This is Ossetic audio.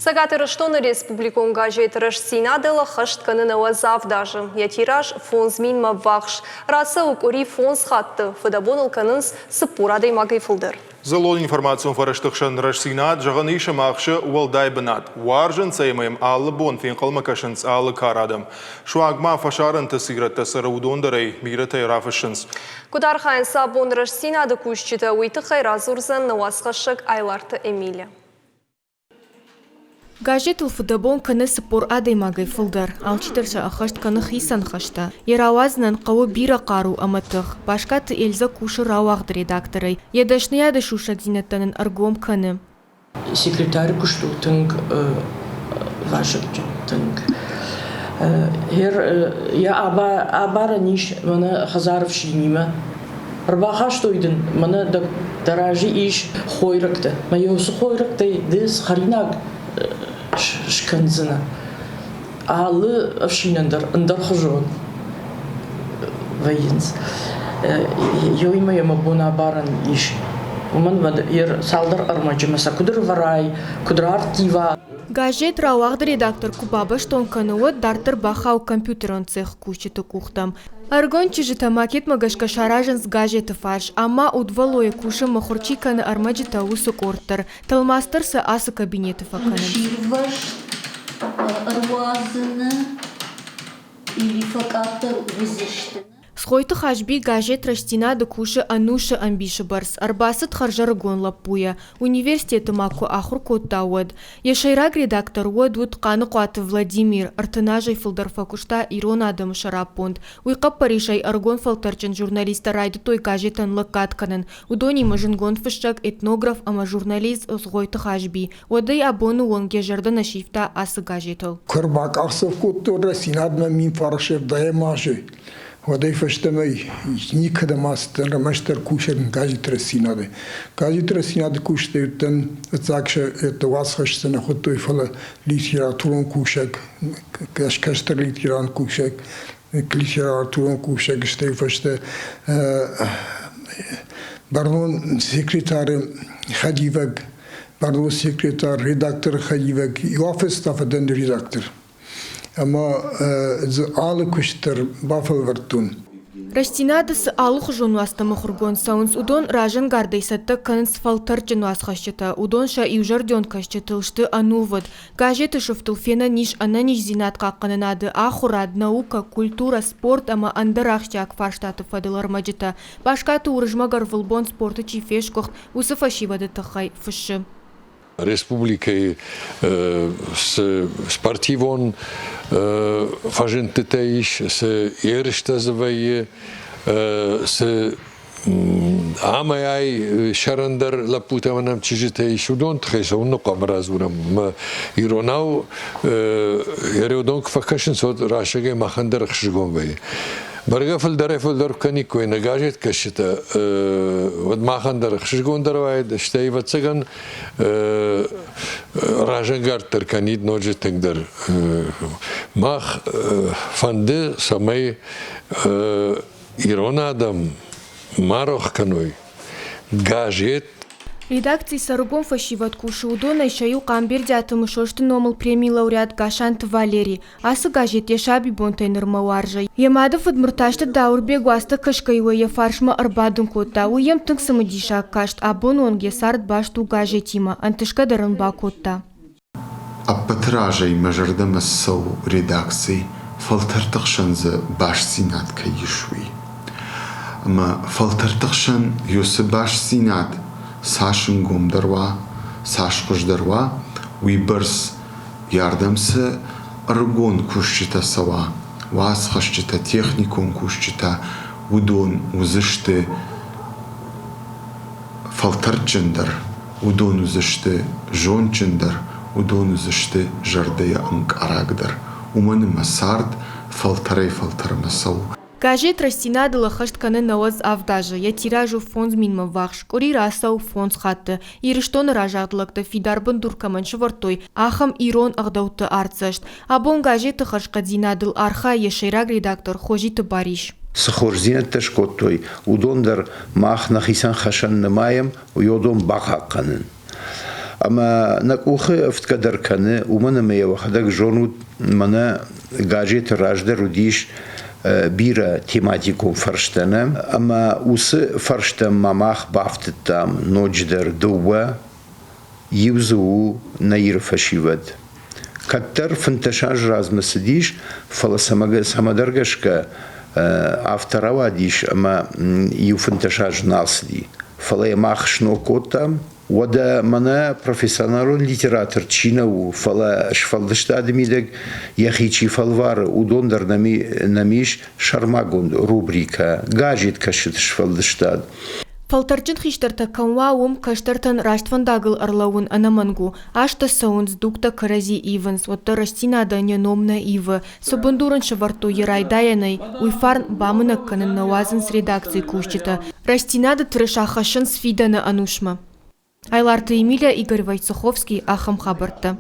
Цӕгат Ирыстоны республикон газет Рӕстдзинад-ыл ӕххӕст кӕны 97 азы. Йӕ тираж 5000-мӕ ввахс. Рацӕуы къуыри фондз хатты. Фыдӕбон ыл кӕнынц 40 адӕймагӕй фылдӕр. Дзыллон информацион фӕрӕзты хсӕн Рӕстдзинад зӕгъӕн ис ӕмӕ ахсы уӕлдай бынат. Уарзынц ӕй ӕмӕ йӕм алы бон фенхъӕлмӕ кӕсынц алы кары адӕм. Суанг ма фӕсарӕнты цы ирӕттӕ цӕры, уыдон дӕр ӕй бирӕтӕй рафыссынц. Куыд архайынц абон Рӕстдзинады кусджытӕ, уый тыххӕй радзурдзӕн нӕ уацхӕссӕг Айларты Эмиля. Газетыл фыдӕбон кӕны 40 адӕймагӕй фылдӕр. Алчидӕр сӕ ӕххӕст кӕны хицӕн хӕстӕ. Йӕ рауадзынӕн хъӕуы бирӕ хъару ӕмӕ тых. Баскаты Эльзӕ кусы рауагъды редакторӕй. Йӕ дӕсныйады сусӕгдзинӕдтӕ нын ӕргом кӕны. Секретары куыст у тынг вазыгджын, тынг. Йӕ абарӕн ис мӕнӕ хӕдзары фсинимӕ. Ӕрбахастой дын, мӕнӕ дӕ разы ис хойрӕгтӕ. Мӕ уыцы хойрӕгтӕй ды цы хӕринаг скӕндзынӕ? Алы ӕфсинӕн дӕр ӕндӕрхуызон вӕййынц. Еуимӕ йӕ мӕ бон абарӕн ис. Уымӕн ӕмӕ цалдӕр ӕрмӕджы мӕ сӕ куыд ӕрвӕрай, куыд рарттива. Газет рауагъды редактор куы бабӕстон кӕны, уӕд дарддӕр бахауы компьютерон цехы кусджыты къухтӕм. Ӕрыгон чызджытӕ макетмӕ гӕсгӕ саразынц газеты фарс, ӕмӕ удвӕллойӕ кусы мыхуыр чи кӕны ӕрмӕджытӕ, уыцы къорд дӕр. Тӕлмац дӕр сӕ ацы кабинеты фӕкӕнынц. Сирвӕзт ӕруадзыны или фӕкъаддӕр уыдзысты. Цгъойты Хазби газет Рӕстдзинад-ы кусы ӕнусы ӕмбисы бӕрц. Ӕрбацыд хӕрзӕрыгон лӕппуйӕ, университеты ма куы ахуыр кодта, уӕд. Йӕ сӕйраг редактор уӕд уыд Хъаныхъуаты Владимир, 30 азӕй фылдӕр фӕкуыста ирон адӕмы сӕраппонд. Уый хъӕппӕрисӕй ӕрыгон фӕлтӕрджын журналисттӕ райдыдтой газетӕн лӕггад кӕнын. Уыдонимӕ зындгонд фыссӕг, этнограф ӕмӕ журналист Цгъойты Хазби. Уӕдӕй абоны онг йӕ зӕрдӕ нӕ сивта ацы газетыл. Куы ӕрбакъахдзӕф кодтон Рӕстдзинадмӕ 1510 азы, уӕдӕй фӕстӕмӕ никӕдӕм ацыдтӕн, ӕрмӕстдӕр кусӕг газет Рӕстдзинад-ы. Газет Рӕстдзинад-ы кусджытӕ уыдтӕн, ӕцӕг сӕ уацхӕсджытӕ нӕ хуыдтой, фӕлӕ литературон кусӕг, кӕстӕр литературон кусӕг, литературон кусӕг, стӕй фӕстӕ бӕрнон секретары хӕдивӕг бӕрнон секретарь, редакторы хӕдивӕг, иу фӕдӕн редактор. Ӕмӕ дзы алы куыст дӕр бафӕлвӕрдтон. Рӕстдзинады цы алыхуызон уацтӕ мыхуыргонд цӕуынц, уыдон разӕнгардӕй цӕттӕ кӕнынц фӕлтӕрдджын уацхӕсджытӕ. Уыдон сӕ иузӕрдион кӕсджытыл сты ӕнувыд. Газеты сыфтыл фенӕн ис ӕнӕниздзинад хъахъхъӕнынады, ахуырад, наукӕ, культурӕ, спорт ӕмӕ ӕндӕр ахсджиаг фарстаты фӕдыл ӕрмӕджытӕ. Баскаты Уырызмӕг ӕрвылбон спорты чи фесгуыхт, уыцы фӕсивӕды тыххӕй фыссы. Республикӕйы цы спортивон фӕзындтытӕ ис, цы ерыстӕ дзы вӕййы, цы амӕй ай сӕрӕндӕр лӕппутӕ ӕмӕ нӕм чызджытӕ ис, уыдон тыххӕй цӕуылнӕ хъуамӕ радзурӕм. Иронау уыдон куы фӕкӕсынц, уӕд расыгӕй махӕн дӕр ӕхсызгон вӕййы. Бӕргӕ фылдӕрӕй-фылдӕр куы кӕниккой нӕ газеткӕсджытӕ, уӕд махӕн дӕр ӕхсызгондӕр уаид, стӕй, ӕвӕццӕгӕн, разӕнгарддӕр кӕнид ноджы тынгдӕр. Мах фӕнды, цӕмӕй ирон адӕм ма рох кӕной газет. Редакцийы сӕрыгон фӕсивӕд кусы, уыдонӕй сӕ иу Хъамбердиаты Мысосты номыл премийы лауреат Гасанты Валери. Ацы газет йӕ сабибонтӕй нырмӕ уарзы. Йӕ мады фыд Мыртазты Дауырбег уацтӕ кӕсгӕ-иу ӕй йӕ фарсмӕ ӕрбадын кодта. Уый йӕм тынг цымыдисаг каст, абоны онг йӕ цард баст у газетимӕ, ӕнтысгӕ дӕр ын бакодта. Ӕппӕты разӕй мӕ зӕрдӕмӕ цӕуы редакци, фӕлтӕрты хсӕн дзы бастдзинад кӕй ис, уый. Ӕмӕ фӕлтӕрты хсӕн уыцы бастдзинад цас ӕнгомдӕр уа, цас хуыздӕр уа, уыйбӕрц йӕ ардӕм цы ӕрыгон кусджытӕ цӕуа, уацхӕсджытӕ, техникон кусджытӕ, уыдон уыдзысты фӕлтӕрдджындӕр, уыдон уыдзысты зондджындӕр, уыдон уыдзысты зӕрдӕйы ӕнкъарагдӕр. Уымӕн ӕмӕ цард фӕлтӕрӕй-фӕлтӕрмӕ цӕуы. Газет Рӕстдзинад-ыл ӕххӕст кӕны 97 азы, йӕ тираж у 5000-мӕ ввахс, къуыри рацӕуы фондз хатты. Ирыстоны разагъд лӕгтӕ фидар бындур кӕмӕн сӕвӕрдтой, ахӕм ирон ӕгъдӕутты артдзӕст. Абон газеты хӕрзхъӕддзинадыл архайы йӕ сӕйраг редактор Хозиты Барис. Цы хорздзинӕдтӕ скодтой, уыдон дӕр мах нӕхицӕн хӕсӕн нымайӕм, уыдон бахъахъхъӕнын. Ӕмӕ нӕ къухы ӕфтгӕ дӕр кӕны, уымӕн ӕмӕ йӕ уӕхӕдӕг зонут, мӕнӕ газеты раздӕр уыдис бирӕ тематикон фӕрстӕ нӕ, ӕмӕ уыцы фӕрстӕм ма мах бафтыдтам ноджыдӕр дыууӕ, иу дзы у нӕ Иры фӕсивӕд. Кӕддӕр 15 азы размӕ цыдис, фӕлӕ цӕмӕдӕр гӕсгӕ афтӕ рауадис, ӕмӕ иу 15 азы нал цыди. Фӕлӕ йӕ мах сног кодтам. Уӕдӕ мӕнӕ профессионалон литератор чи нӕ у, фӕлӕ сфӕлдыстады мидӕг йӕхи чи фӕлвары, уыдон дӕр нӕм ис сӕрмагонд рубрикӕ «Газеткӕсджыты сфӕлдыстад». Фӕлтӕрджын хистӕртӕ кӕм уа, уым кӕстӕртӕн раст фӕндагыл ӕрлӕууын ӕнӕмӕнг у. Азтӕ цӕуынц, дугтӕ кӕрӕдзи ивынц, уӕддӕр рӕстдзинадӕн йӕ ном нӕ ивы. Цы бындур ын сӕвӕрдтой йӕ райдайӕнӕй, уый фарн бамынӕг кӕнын нӕ уадзынц редакцийы кусджытӕ. Рӕстдзинады тырыса хӕссынц фидӕны ӕнусмӕ. Айларты Емиля, Игорь Войцеховский, ахӕм хабӕрттӕ.